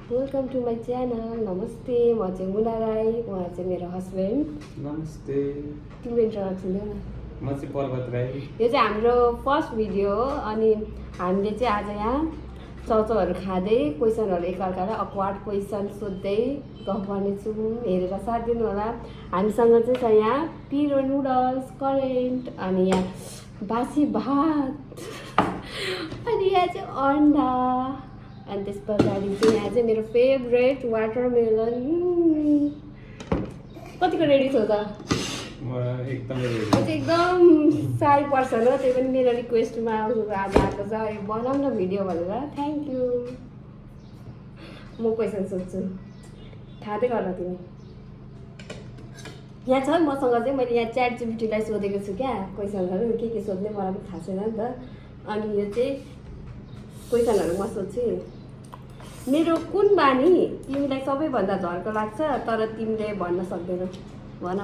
Welcome to my channel. नमस्ते, म चाहिँ मुना राई, उहाँ चाहिँ मेरो हस्बेन्ड। नमस्ते। तिम्रो इन्ट्रोडक्सन देऊ न। म चाहिँ पर्वत राई। यो चाहिँ हाम्रो फर्स्ट भिडियो हो अनि हामीले चाहिँ आज यहाँ चाउचाउहरू खाँदै क्वेसनहरू एकअर्कालाई अक्वार्ड क्वेसन सोध्दै गफ गर्नेछौँ। हेरेर साथ दिनु होला। हामीसँग चाहिँ छ यहाँ पिरो नुडल्स, करेन्ट, अनि यहाँ बासी भात, अनि यहाँ चाहिँ अन्डा, अनि त्यस पछाडि चाहिँ यहाँ चाहिँ मेरो फेभरेट वाटरमेलन। कतिको रेडी छौ त? म एकदमै रेडी। म चाहिँ एकदम साई पर्सन हो, त्यही पनि मेरो रिक्वेस्टमा आज आएको छ यो बनाऊ न भिडियो भनेर। Thank you. म क्वेसन सोध्छु, थाहा गर तिमी। यहाँ छ मसँग चाहिँ मैले यहाँ च्याट जिपिटीलाई सोधेको छु क्या क्वेसनहरू, के सोध्ने मलाई पनि थाहा छैन नि त। अनि यो चाहिँ क्वेसनहरू म सोध्छु। मेरो कुन बानी तिमीलाई सबैभन्दा झर्को लाग्छ तर तिमीले भन्न सक्दैनौ? भन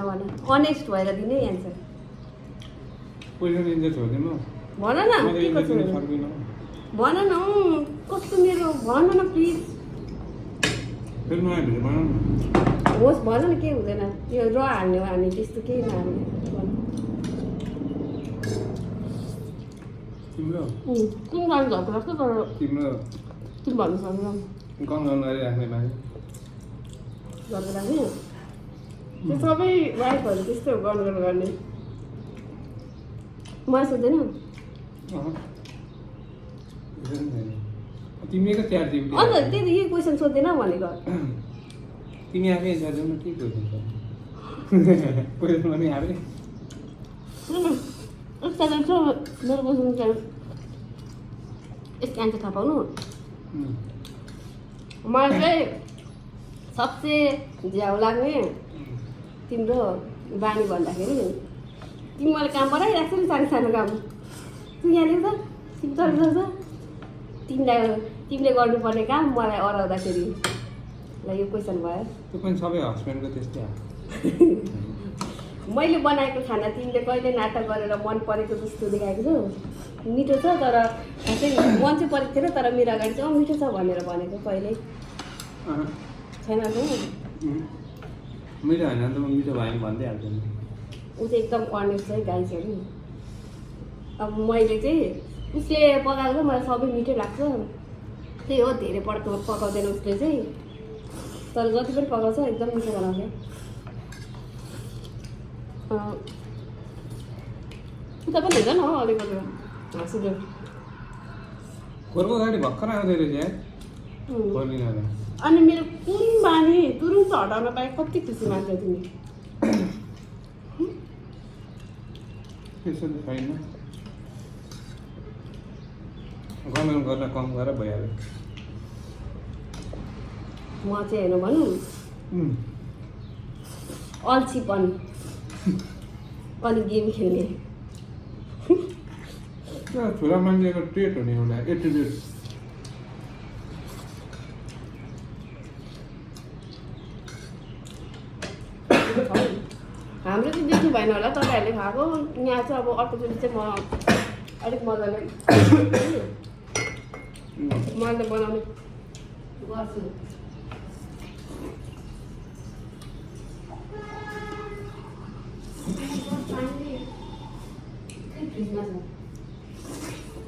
अनेस्ट भएर दिने एन्सर। क्वेसन इन्जर छोड्दै म भन न के कस्तो भन न कस्तो मेरो भन न प्लिज। फेरि नयाँ भिडियो बनाऊ न। होस् भन न, के हुँदैन यो र हाल्ने हो हामी, त्यस्तो केही नहाल्ने। तिम्रो कुन गाडी झर्को लाग्छ तर तिम्रो तिमी भन्नु सक्नु गन गरिराख्ने बानी झर्को लाग्ने त्यो सबै वाइफहरू त्यस्तै हो, गन गर्ने। मलाई सोध्दैन? तिमी के च्याट जिपिटी अन्त त्यही त यही क्वेसन सोध्दैन भनेको। तिमी आफै एन्सर देऊ न। के क्वेसन क्वेसन पनि आफै यस्तो छ मेरो क्वेसन चाहिँ यसको एन्सर थाहा पाउनु। मलाई चाहिँ सबसे झ्याउ लाग्ने तिम्रो बानी भन्दाखेरि तिमी मैले काम बनाइरहेको छु नि, सानो सानो काम तँ यहाँनिर छ सिम्पल छ। तिमीले गर्नुपर्ने काम मलाई अराउँदाखेरि ल यो क्वेसन भयो। त्यो पनि सबै हस्बेन्डको त्यस्तै हो। मैले बनाएको खाना तिमीले कहिले नाटक गरेर मन परेको जस्तो देखाएको छौ। मिठो छ तर खासै मन चाहिँ परेको थिएन, तर मेरो अगाडि चाहिँ मिठो छ भनेर भनेको कहिले छैन त। मिठो होइन त म मिठो भयो भने भन्दै हाल्छु नि। ऊ चाहिँ एकदम अनेस्ट है गाइसहरू। अब मैले चाहिँ उसले पकाएको चाहिँ मलाई सबै मिठै लाग्छ, त्यही हो धेरै पकाउँदैन उसले चाहिँ, तर जति पनि पकाउँछ एकदम मिठो बनाउँछ। उता पनि हुँदैन हो अलिकति हाँसिदियो। खोरको गाडी भर्खर आउँदै रहेछ यार। खोलिन अनि मेरो कुन बानी तुरुन्त हटाउन पाए कति खुसी मान्छ तिमी। त्यसो त छैन, गमेन्ट गर्न कम गरेर भइहाल्यो। म चाहिँ हेर्नु भनौँ अल्छीपन अनि गेम खेल्ने। छोरा मान्छेको ट्रेट हो नि एउटा एटिट्युड। हाम्रो चाहिँ देख्नु भएन होला तपाईँहरूले खाएको। यहाँ चाहिँ अब अर्कोचोटि चाहिँ म अलिक मजाले मैले बनाउने गर्छु।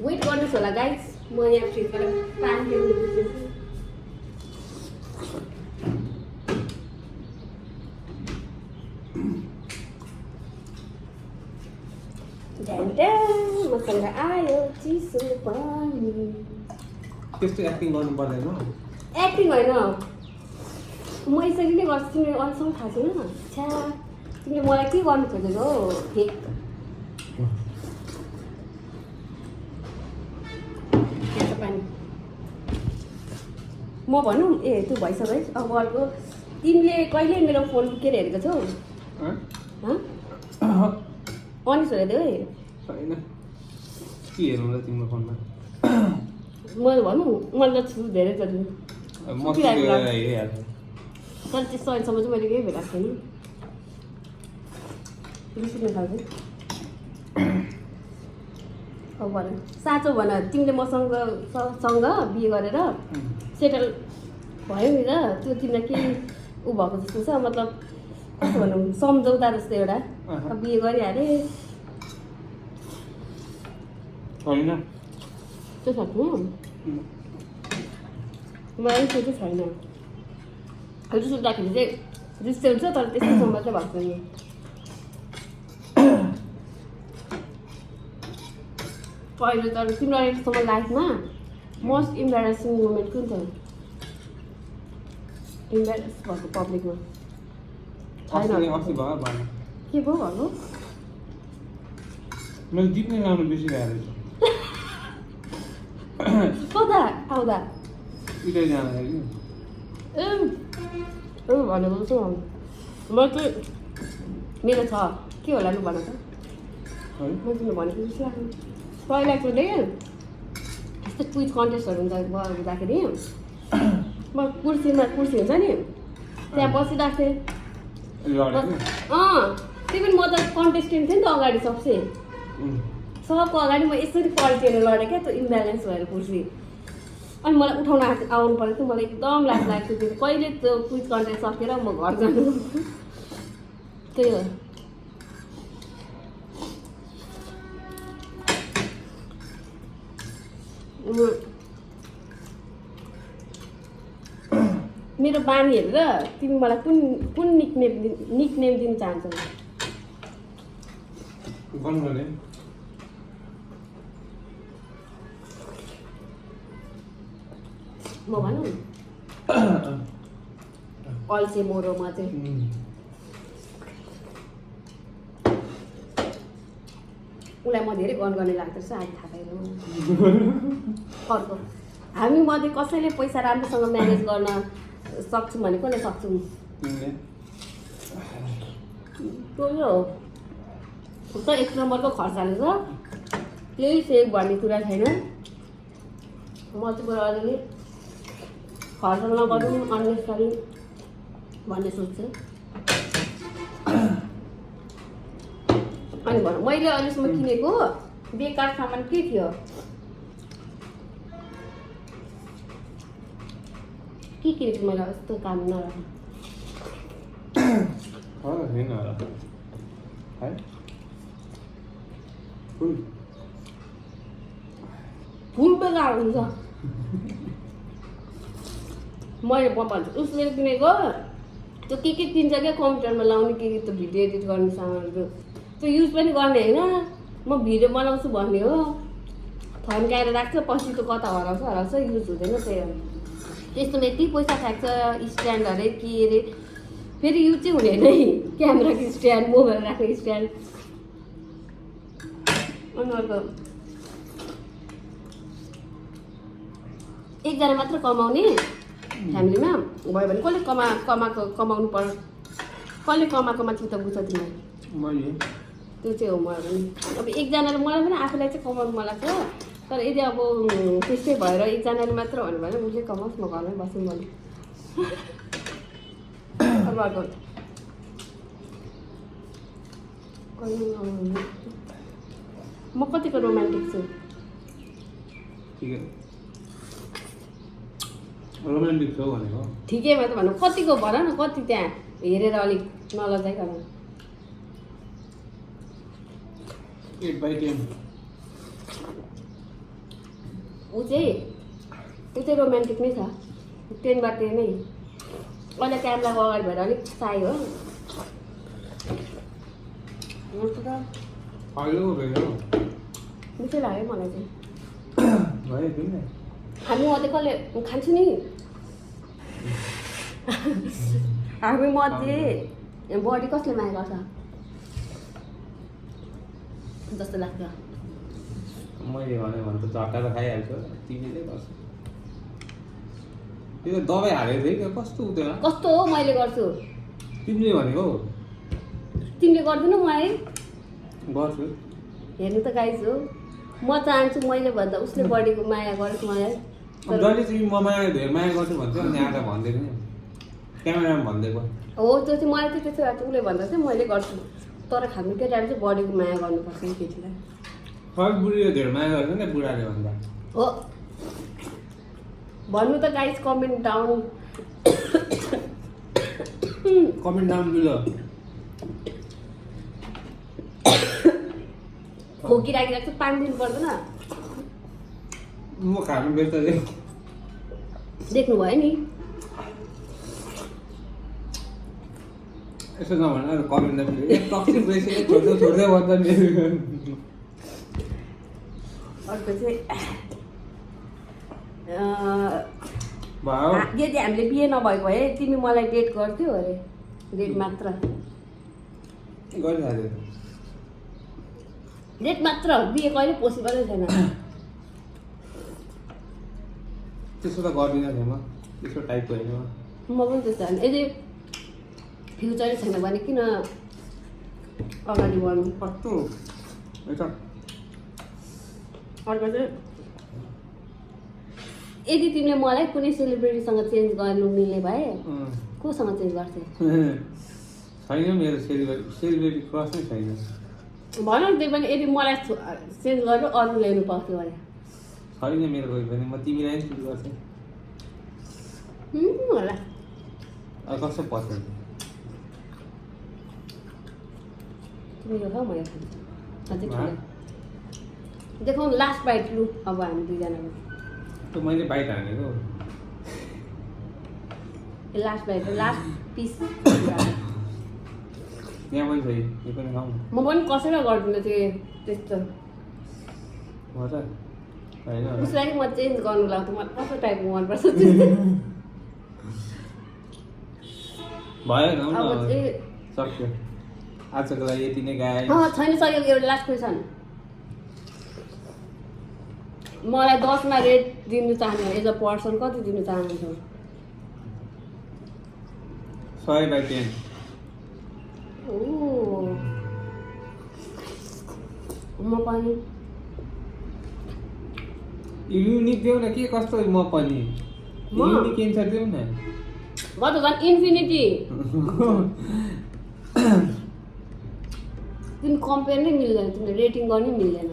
वेट गर्नुहोस् होला गाइस, म यहाँ फ्रिजबाट पानी ल्याउनु। मसँग आयो चिसो पानी। त्यस्तो एक्टिङ गर्नु पर्दैन। एक्टिङ होइन, म यसरी नै गर्छु। तिमीले अहिलेसम्म थाहा छैन? छ्या तिमीले मलाई के गर्नु खोजेको हो? फेक पानी म भनौँ। ए त्यो भइसक्यो है। अब अर्को, तिमीले कहिले मेरो फोन लुकेर हेरेको छौ? अनिस हेरिदियो है। छैन के हेर्नु ल तिम्रो फोनमा। मैले भनौँ मैले त छु धेरैचोटि तर त्यस्तो अहिलेसम्म चाहिँ मैले केही भेटाएको छैन। रिस उठ्ने खालको। अब भन साँचो भन, तिमीले मसँग बिहे गरेर सेटल भयो नि त त्यो तिमीलाई केही ऊ भएको जस्तो छ मतलब कस्तो भनौँ सम्झौता जस्तो एउटा अब बिहे गरिहाले होइन त्यो सक्नु मलाई त्यो चाहिँ छैन रिस उठ्दाखेरि चाहिँ रिस चाहिँ हुन्छ तर त्यस्तोसम्म चाहिँ भएको छैन पहिलो त तिम्रो अहिलेसम्म लाइफमा मोस्ट इम्बेरेसिङ मोमेन्ट कुन थियो इम्बेरेस भएको पब्लिकमा अस्ति भयो भएन के भयो भन्नु मैले जित्ने लाउनु बेसी भएर कता आउँदा उतै जाँदाखेरि भनेको चाहिँ म चाहिँ मेरो छ के होला लु भन त म तिमीले भनेको जस्तो लाग्यो पहिलाकोले यस्तो क्विज कन्टेस्टहरू हुँदाखेरि म कुर्सी हुन्छ नि त्यहाँ बसिरहेको थिएँ त्यही पनि म त कन्टेस्टेन्ट थिएँ नि त अगाडि सबको अगाडि म यसरी पल्टिएर लडेँ क्या त्यो इम्ब्यालेन्स भएर कुर्सी अनि मलाई उठाउन आउनु पऱ्यो थियो मलाई एकदम लाज लागेको थियो कहिले त्यो क्विज कन्टेस्ट सकेर म घर जानु त्यही हो मेरो बानी हेरेर तिमी मलाई कुन निकनेम दिन चाहन्छौ म भनौँ अल्छे मोरोमा चाहिँ उसलाई म धेरै गन गर्ने लाग्दो रहेछ आज थाहा पाएर अर्को हामी मध्ये कसैले पैसा राम्रोसँग म्यानेज गर्न सक्छौँ भने कसले सक्छौँ त्यही हो त एक नम्बरको खर्चाले छ केही सेभ भन्ने कुरा छैन म चाहिँ बरु अलिअलि खर्च नगरौँ अन्नेसरी भन्ने सोच्छु अनि भनौँ मैले अहिलेसम्म किनेको बेकार सामान के थियो के किनेको मैले यस्तो काम नराख्नु फुल बेकार हुन्छ मैले भन्छु उसले किनेको त्यो के किन्छ क्या कम्प्युटरमा लाउने के त्यो भिडियो एडिट गर्ने सामानहरू त्यो युज पनि गर्ने होइन म भिडियो बनाउँछु भन्ने हो थन्काएर राख्छ पछि त्यो कता हराउँछ युज हुँदैन त्यही हो त्यस्तोमा यति पैसा खान्छ स्ट्यान्ड अरे के अरे फेरि युज चाहिँ हुने होइन क्यामेराको स्ट्यान्ड मोबाइल राख्ने स्ट्यान्ड अनि अर्को एकजना मात्र कमाउने फ्यामिलीमा भयो भने कसले कमाउनु पर्यो कसले कमाएको मान्छे त बुझ्छ तिमीलाई त्यो चाहिँ हो मलाई पनि अब एकजनाले मलाई पनि आफूलाई चाहिँ कमाउनु मन लाग्छ तर यदि अब त्यस्तै भएर एकजनाले मात्र भन्यो भने उसले कमाओस् म घरमै बस्नु भने अब अर्को म कतिको रोमान्टिक छु रोमान्टिक छौ भनेको ठिकैमा त भनौँ कतिको भन न कति त्यहाँ हेरेर अलिक नलजाइकन 8/10 ऊ चाहिँ रोमान्टिक नै छ 10/10 नै अहिले क्यामेराको अगाडि भएर अलिक साई हो मिठो लाग्यो मलाई चाहिँ हामी मध्ये कसले खान्छु नि हामी मध्ये बडी कसले माया गर्छ जस्तो लाग्छ मैले भने त झट्टा त खाइहाल्छ तिमीले गर्छ त्यो त दबाई हालेको थियो कि कस्तो हुँदैन कस्तो हो मैले गर्छु तिमीले भनेको तिमीले गर्दैनौ मलाई गर्छु हेर्नु त गाइज हो म चाहन्छु मैले भन्दा उसले बडीको माया गरोस् मलाई जहिले चाहिँ म धेरै माया गर्छु भन्छ अनि आज भन्दैन क्यामेरामा भनिदिएको हो त्यो चाहिँ मलाई चाहिँ त्यसो भएको उसले भन्दा चाहिँ मैले गर्छु तर खानु केटाले चाहिँ बडीको माया गर्नुपर्छ नि केटीलाई बुढीले धेरै माया गर्छ नि बुढाले भन्दा हो भन्नु त guys comment down comment down below खोकी राखिरहेको छु पानी दिनु पर्दैन म खानु बेच्दा देख्नुभयो नि यसो नभन कमेन्ट टक्सिक बेसी छोड्दै भन्दा नि अर्को चाहिँ भयो यदि हामीले बिहे नभएको भए तिमी मलाई डेट गर्थ्यौ अरे डेट मात्र गरिहाल्यो डेट मात्र बिहे कहिले पोसिबलै छैन त्यसो त गर्दिनँ थिएँ म त्यसो टाइपको होइन म पनि त्यस्तो होइन यदि फ्युचरै छैन भने किन अगाडि बढ्नु कस्तो अर्को चाहिँ यदि तिमीले मलाई कुनै सेलिब्रेटीसँग चेन्ज गर्नु मिल्ने भए कोसँग चेन्ज गर्थ्यौ छैन मेरो सेलिब्रेटी क्रस नै छैन भन त्यही पनि यदि मलाई चेन्ज गर्नु अरू ल्याउनु पाउँथ्यो भने छैन मेरो कोही पनि म तिमीलाई नै चुज गर्थेँ होला कस्तो पर्छ तिमी यो खाऊ म यो खान्छु अझै ठुलो देखाउँ लास्ट बाइट लु अब हामी दुईजनाको त मैले बाइट हानेको लास्ट बाइट लास्ट पिस यहाँ पनि छ यो पनि खाउँ म पनि कसैलाई गर्दिनँ त्यो त्यस्तो म त होइन उसलाई म चेन्ज गर्नु लाग्थ्यो मलाई कस्तो टाइपको मनपर्छ भयो न अब चाहिँ सक्यो आजको लागि यति नै गाए छैन सक्यो एउटा लास्ट क्वेसन मलाई 10मा रेट दिनु चाहनु एज अ पर्सन कति दिनु चाहनुहुन्छ 100/10 ओ म पनि युनिक देऊ न के कस्तो म पनि युनिक एन्सर देऊ न म त झन् इन्फिनिटी तिमी कम्पेयर नै मिल्दैन तिमीले रेटिङ गर्नै मिल्दैन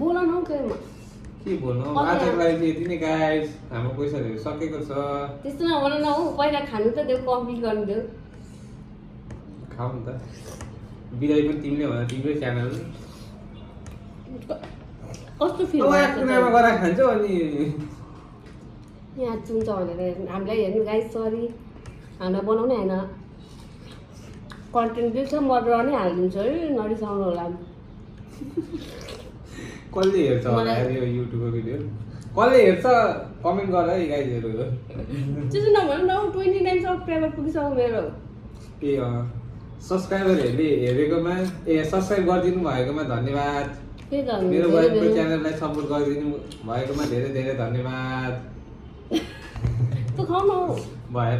बोल न के भन्नु आजको लागि चाहिँ यति नै गाइस हाम्रो पैसाहरू सकेको छ त्यस्तो नभन न हौ पहिला खानु त देऊ कम्प्लिट गर्नु देऊ खाऊ नि त बिदाई पनि तिमीले भन तिम्रै च्यानल कस्तो फिल कुनामा गएर खान्छौ अनि यहाँ चुन्छ भनेर हामीलाई हेर्नु गाइस सरी हामीलाई बनाउनै होइन कन्टेन्ट चाहिँ छ म नै हालिदिन्छु है नरिसाउनु होला कसले हेर्छ होला यो युट्युबको भिडियो कसले हेर्छ कमेन्ट गर है गाइजहरू त्यसो नभन्नु न 29 सब्सक्राइबर पुगिसक्यो मेरो ए सब्सक्राइबरहरूले हेरेकोमा सब्सक्राइब गरिदिनु भएकोमा धन्यवाद के त मेरो वाइफको च्यानललाई सपोर्ट गरिदिनु भएकोमा धेरै धेरै धन्यवाद त खाऊ न भयो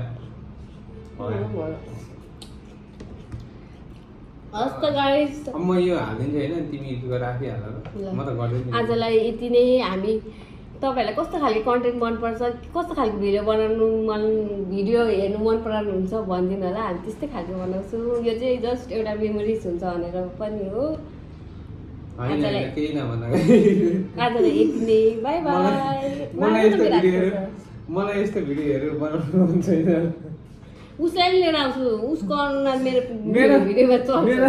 हस् त गाइस अब म यो हालिदिन्छु होइन तिमी युट्युबमा राखिहाल म त गर्दैन आजलाई यति नै हामी तपाईँहरूलाई कस्तो खालको कन्टेन्ट मनपर्छ कस्तो खालको भिडियो बनाउनु भिडियो हेर्नु मन पराउनुहुन्छ भनिदिनु होला हामी त्यस्तै खालको बनाउँछौँ यो चाहिँ जस्ट एउटा मेमोरिज हुन्छ भनेर पनि हो केही नभन आजलाई यति नै बाई बाई मलाई यस्तो भिडियोहरू बनाउनु मन छैन उसलाई लिएर आउँछु उसको अनुहार मेरो भिडियोमा चल्छ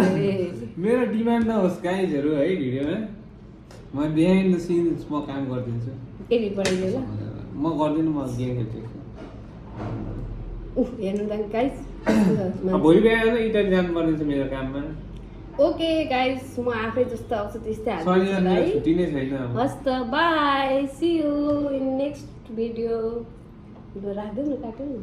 मेरो डिमान्ड नहोस् गाइजहरू है भिडियोमा म बिहाइन्ड द सिन्स म काम गरिदिन्छु एडिट बनाइदियो ल म गर्दिनँ म गेम खेल्छु हेर्नु त गाइस भोलि बिहान इन्टर जानुपर्ने छ मेरो काममा ओके गाइस म आफै जस्तो आउँछ त्यस्तै शनिबार हाल्छु छुट्टी नै छैन हस् त bye see you in next video राख्दै न काट्नु